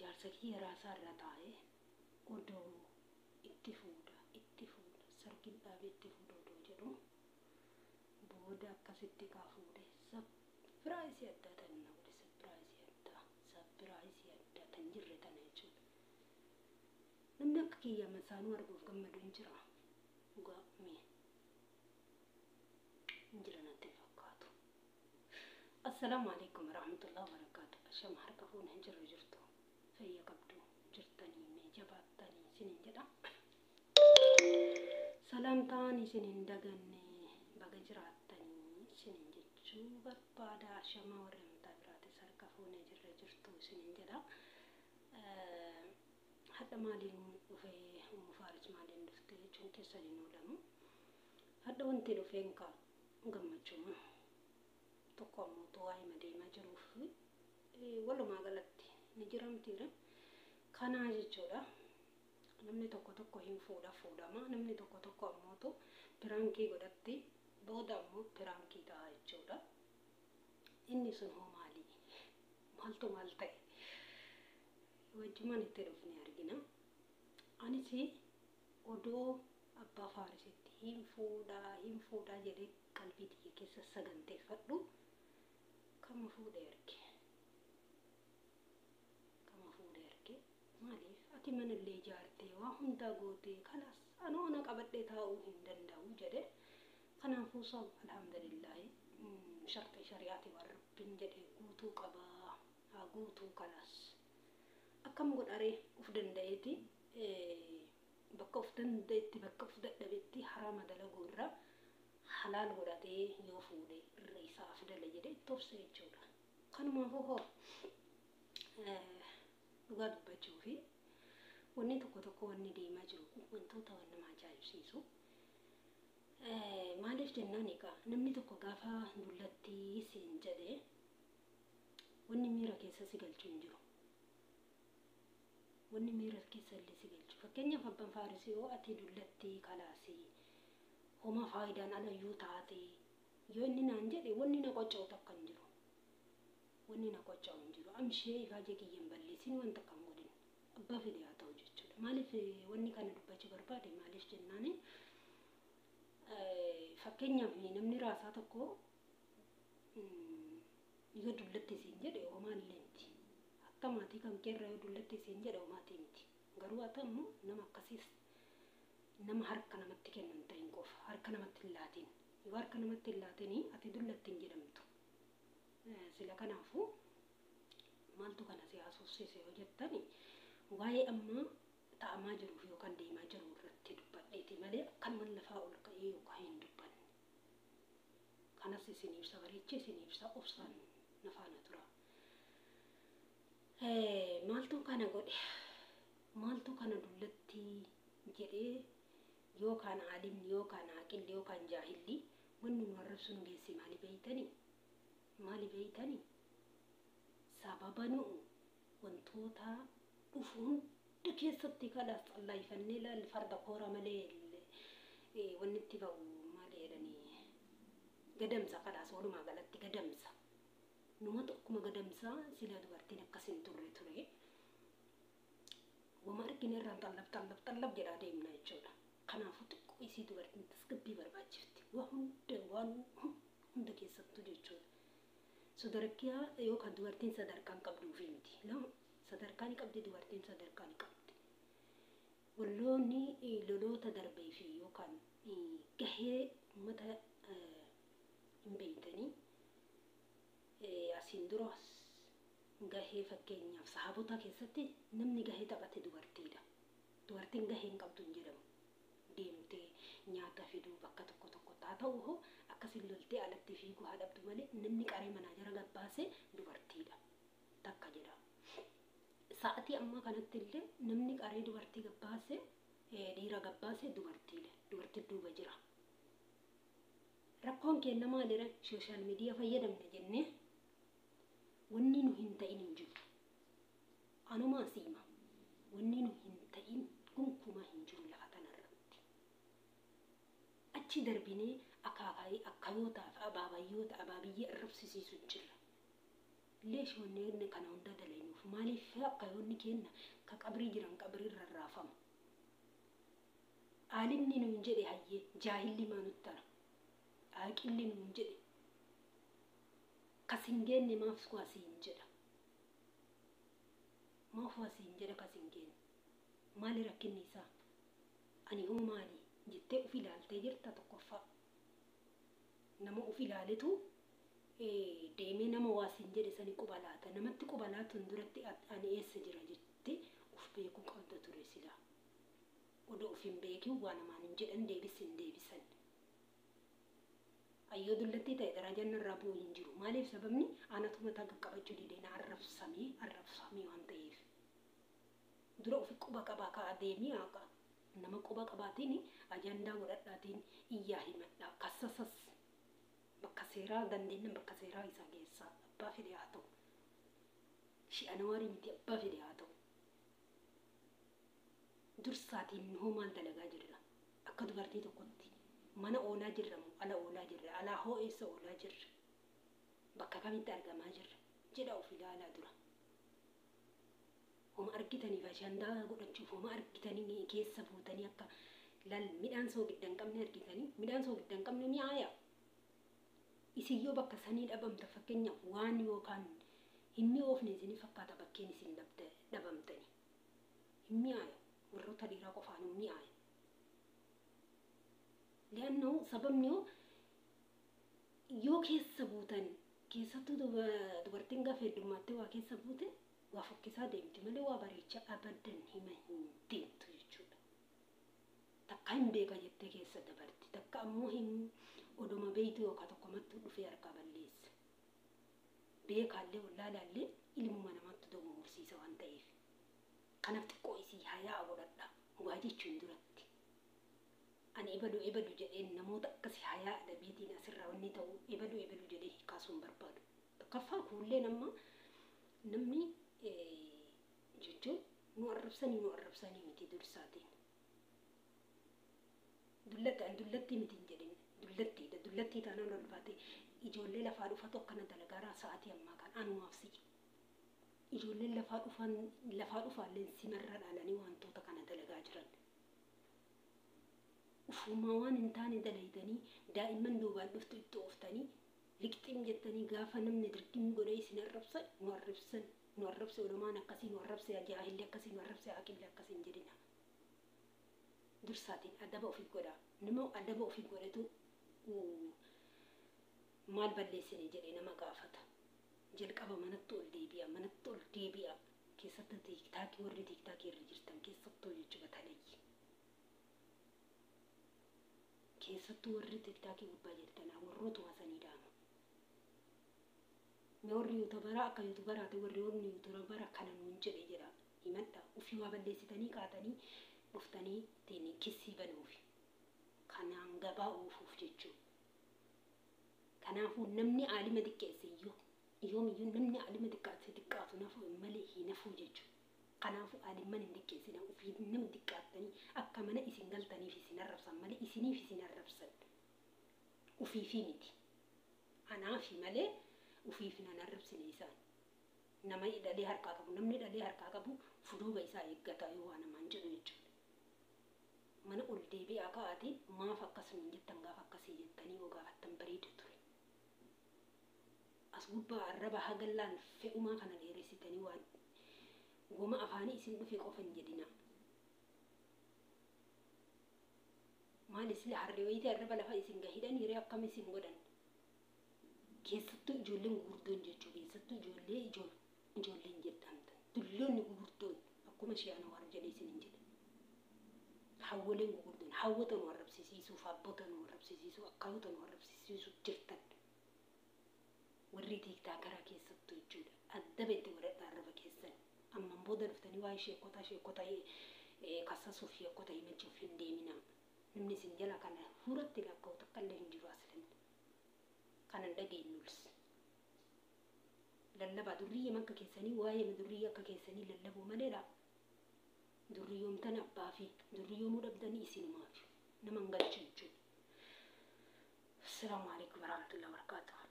Jaarsa kiyya raasaa irra taa'ee odoo itti fuudha itti fuudha sargin dhaabee itti fuudha odoo jedhu booda akkasitti kaa fuudhe surprise addaa tan na godhe, surprise addaa, surprise addaa tan jirre tana jechuudha. Namni akka kiyya masaanuu arguuf gammadu hin jira. Dhugaa mee hin jira natti hin fakkaatu. Assalaamu alaikum warahmatullahi wabarakatuh. Ashama, harka fuune, hin jirru, jirtu, fayya qabdu, jirtanii mee, jabaattanii isiniin jedha. Salaamtaan isin hin daganne, baga jiraattanii isiniin jechuu barbaada. Ashama, warri amantaa biraatis harka fuune, jirra, jirtu isiniin jedha. Hadha maaliin dhufee, Ummu Faaris maaliin dhufte jechuun keessan hin oolamu. Hadha wanti dhufeen ka gammachuma tokko ammoo waa'ee deemaa jiruuf walumaa galatti ni jiramtiire kanaa jechuudha. Namni tokko tokko hin fuudha fuudhama. Namni tokko tokko ammootu prank godhatti, booda ammoo prank ta'a jechuudha. Inni sun hoo maali? Maaltu maal ta'e? Wajjumaan itti dhufne argina. Anis odoo abbaa Faarisitti hin fuudhaa hin fuudhaa jedhee qalbii tiyya keessa saganteeffadhu kama fuudhee arge. Kama fuudhee arge. Maaliif ati manallee ijaartee waa hundaa gootee kalaas anoo ana qabadhee taa'uu hin danda'u jedhe. Kanaafuu sab alhamdulillaahi, sharxii shari'aati waan rabbiin jedhe guutuu qabaa, haa guutuu kalaas. Akkam godharee uf danda'eeti bakka uf danda'etti, bakka uf dadhabetti haraama dalaguu irra halaal godhatee yoo fuudhe irra isaa afdala jedhe itti obse jechuudha. Kanumaafuu hoo dhugaa dubbachuu fi wanni tokko tokko wanni deemaa jiru kun wantoota waan nama ajaa'ibsiisu. Maaliif jennaan, egaa namni tokko gaafa dullattii siin jedhe wanni miira keessa si galchu hin jiru. Wanni miira keessa illee si galchu. Fakkeenyaaf abbaan Faarisii yoo ati dullattii kalaasii homaa faayidaan alayyuu taate yoo inni naan jedhe, wanni na qocca'u takka hin jiru. Wanni na qocca'u hin jiru. Amshee ifaajee kiyya hin balleessin, wanta akka hin godhin. Abbaa fedhe haa ta'u jechuudha. Maaliif wanni kana dubbachuu barbaade? Maaliif jennaani, fakkeenyaaf namni raasaa tokko yoo dullatti siin jedhe homaallee miti. Hatta maatii kan keerra yoo dullatti siin jedhe homaatii miti. Garuu haa ta'u nama akkasiis nama harka namatti kennu hin ta'in qofa, harka namatti hin laatin. Yoo harka namatti hin laatinii ati dullatti hin jedhamtu. Sila kanaafuu maaltu kana si haasofsiise yoo jettani, waa'ee ammaa ta'amaa jiruuf yookaan deemaa jiru irratti dubbadheeti malee akkanumaan lafaa ol ka'ee yookaan hin dubbanne. Kanas isin ibsa bareechee isin ibsa, obsaan na faana tura. Maaltu kana godhe? Maaltu kana dullattii jedhee yookaan aalimni yookaan aaqilli yookaan jaahilli wanni nu arrabsu nu geesse maali beeytanii? Maali beeytanii? Sababa nu wantoota dhufu hunda keessatti kalaas xallaayifannee laal farda koora malee wanni itti ba'u maali jedhanii gadamsa, kalaas walumaa galatti gadamsa. Numatu akkuma gadamsaa sila dubartiin akkas hin turre ture. Wama argine irraan xallab xallab xallab jedhaa deemna jechuudha. Kanaafuu xiqqoo isii dubartiin tasgabbii barbaachifti. Waa hunda, waan hunda keessattuu jechuudha. Sadarkaa yookaan dubartiin sadarkaan qabduufi miti. Lama sadarkaa ni qabdi, dubartiin sadarkaa ni qabdi. Walloonni loloota darbee fi yookaan gahee uummata hin beektanii asiin duras gahee, fakkeenyaaf sahaabota keessatti namni gahee taphate dubartiidha. Dubartiin gahee hin qabdu hin jedhamu. Deemtee nyaata fiduu bakka tokko tokko haa ta'u hoo akkasin loltee alatti fiiguu haa dhabdu malee namni qaree manaa jara gabbaase dubartiidha. Takka jedha. Sa'atii ammaa kanatti illee namni qaree dubartii gabbaase, dhiira gabbaase dubartiidha. Dubartii duuba jira. Rakkoon keenya maalidha? Social media fayyadamne jennee wanni nu hin ta'in hin jiru. Anumaa siima. Wanni nu hin ta'in gonkumaa hin jiru lafa kanarratti. Achi darbinee akaakayyootaa fi abaabayyoota abaabiyyee arrabsisiisu hin jirra. Leesh wanni kana hunda dalagnuuf maaliif akka yoonni kenna ka qabrii jiran qabrii irra raafamu. Aalimni nuun jedhe hayyee jaahilli maa nutti tara. Aaqilli nuun jedhe kas hin geenne maaf waa siin jedha. Maaf waa siin jedha kas hin geenne. Maali rakkinni isaa? Ani hoo maali jettee of ilaaltee jirta tokkoffaa. Nama of ilaaletu deemee nama waa siin jedhe sani quba laata. Namatti quba laatuun duratti ani eessa jira jettee of beekuu qabda ture silaa. Odoo of hin beekin waa namaan hin jedhan deebis hin deebisan. Ayyoo dullattii ta'e darajaan narraa bu'u hin jiru. Maaliif sababni anatu mataa qaqqabachuu didee na arrabsamee arrabsamee waan ta'eef. Dura ofi quba qabaa ka'a deemii haqa. Nama quba qabaatiin ajandaa godhadhaatiin iyyaa himadhaa. Kassasas bakka seeraa dandeenyan bakka seeraa isaa geessaa abbaa fedhe haa ta'u. Shi'anawaarii miti abbaa fedhe haa ta'u. Dursaatiin hoo maal dalagaa jirra? Akka dubartii tokkotti mana oolaa jirra moo ala oolaa jirra? Alaa hoo eessa oolaa jirra? Bakka kamitti argamaa jirra? Jedha of ilaalaa dura. Homa argitaniif ajandaa godhachuuf homa argitanii keessa buutanii akka lal midhaan soogidda hin qabne argitanii midhaan soogidda hin qabne mi'aaya. Isin yoo bakka sanii dhabamta fakkeenyaaf waan yookaan hin mi'oofne isinii fakkaata bakkeen isin dhabamtanii. Hin mi'aaya. Warroota dhiiraa qofaan hin mi'aaya. Li'annoo sababni yoo keessa buutan keessattuu dubartiin gaafa heddummaatti waa keessa buute waa fokkisaa deemti malee waa bareecha abadan hima hin deemtu jechuudha. Takka hin beeka jettee keessa dabarti. Takka ammoo hin oduma beeytu yookaan tokkomattuu dhufee harkaa balleessa. Beekaallee wallaalaallee ilmuma namaatti dogongorsiisa waan ta'eef. Kanaaf xiqqoo isii hayaa godhadha. Waa jechuun duratti. Ani ebalu ebalu jedheen namoota akkasii hayaa adabeetiin asirraa wanni ta'u ebalu ebalu jedhee kaasuun barbaadu. Tokkoffaa kuulleen amma namni jechuun nu arrabsanii miti dursaatiin. Dullatti an dullatti miti hin jedhin dullattiidha dullattii taanaan ol baate ijoollee lafaa dhufatu akkana dalagaaraa sa'aatii ammaa kan anumaaf si'i. Ijoolleen lafaa dhufan lafaa dhufaalleen simarra dhaalanii wantoota kana dalagaa jiran. Ufumaa waan hin taane dalaydanii daa'imman duubaan dhuftu itti ooftanii liqxiim jettanii gaafa namni dirqim godhee isin arrabsan nu arrabsan nu arrabse ulamaan akkasii nu arrabse jaahilli akkasii nu arrabse aqilli akkasii hin jedhina. Dursaatiin adaba ofii godha. Nama adaba ofii godhetu maal balleessine jedhee nama gaafata. Jalqaba manatti ol deebi'a manatti ol deebi'a. Keessattuu tiiktaakii warri tiiktaakii irra jirtan keessattuu jechuudha talayyi. Keessattuu warri tiiktaakii gubbaa jirtan warroota waasanii dhaama. Mee warri yuutubaraa akka yuutubaraati warri yuutubara kana nuun jedhe jedha himadha. Ofii waa balleessitanii qaatanii dhuftanii ittiin kissii banuufi. Kanaan gabaa oofuuf jechuudha. Kanaafuu namni aalima xiqqeesse iyyuu yoomiyyuu namni aalima xiqqaate xiqqaatu nafu malee hin hafuu jechuudha. Kanaafuu aalimman hin xiqqeessina ofii nama xiqqaattanii akka mana isin galtaniif isin arrabsan malee isiniif isin arrabsan. Ofiifii miti. Anaafi malee ofiif nan arrabsine isaan. Nama dhalee harkaa qabu namni dhalee harkaa qabu fuduuba isaa eeggata yoo waa namaan jedhu jechuudha. Mana ol deebi'aa ka'aatiin maaf akkas nuun jettan gaafa akkasii jettanii yoo gaafattan bareeda ture. As gubbaa arraba hagallaan fe'umaa kana dheeressitanii waan goma afaanii isin dhufe qofa hin jedhina. Maal isin harree wayitii arraba lafa isin gahidhan hiree akkam isin godhan. Keessattuu ijoolleen gurguddoon jechuudha. Keessattuu ijoollee ijoolleen jedhamtan. Dulloonni gurguddoon akkuma ishee ana waan jedhee isin hin jedhan. Hawwaleen gurguddoon hawwata nu arrabsiisuuf abbota nu arrabsiisuuf akkaawota nu arrabsiisuuf jirtan. Warri tiiktaakaraa keessattuu jechuudha. Addaba itti godhadhaa arraba keessan. Amman booda dhuftanii waa'ee sheekotaa sheekota kassasuuf sheekota himachuuf hin deeminaa. Namni isin jala kana fuuratti lakkaa'u takka illee hin jiru aslan. Kanan dhageenyuls. Lallabaa durriyyee akka keessanii waa'ee durriyyee akka keessanii lallabuu maleedha. Durriyyoomtan abbaa fi durriyyoomuu dhabdanii isinumaaf nama hin galchu jechuudha. Assalaamu alaikum warahmatullahi wabarakatuh.